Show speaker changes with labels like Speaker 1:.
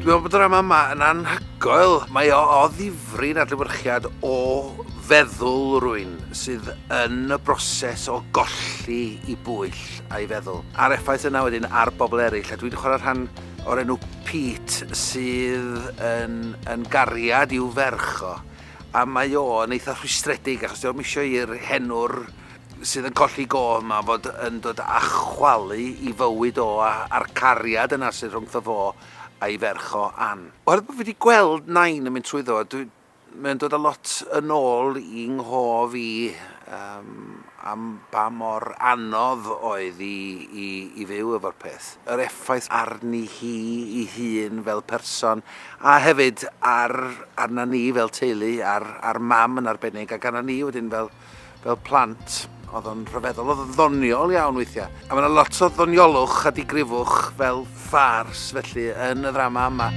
Speaker 1: Dwi'n meddwl bod y ddrama yma yn anhygoel. Mae o o ddifri'n adlewyrchiad o feddwl rwy'n sydd yn y broses o golli i bwyll a'i feddwl. A'r effaith yna wedyn ar bobl eraill. A dwi wedi chwarae rhan o'r enw Pete sydd yn, yn gariad i'w ferch o. A mae o yn eitha rhwystredig achos dio'm isio i'r henwr sydd yn colli go yma fod yn dod a chwalu i fywyd o a, a'r cariad yna sydd rhwngtho fo a'i ferch o Ann. Oherwydd bod fi wedi gweld Nain yn mynd trwyddo, dwi, mae'n dod â lot yn ôl i nghof i um, am ba mor anodd oedd i, i, i fyw efo'r peth. Yr effaith arni hi i hun fel person, a hefyd ar, arna ni fel teulu, ar, ar mam yn arbennig, ac arna ni wedyn fel, fel plant. Oedd o'n rhyfeddol, oedd o'n ddoniol iawn weithiau. A mae yna lot o ddoniolwch a digrifwch fel ffars felly yn y ddrama yma.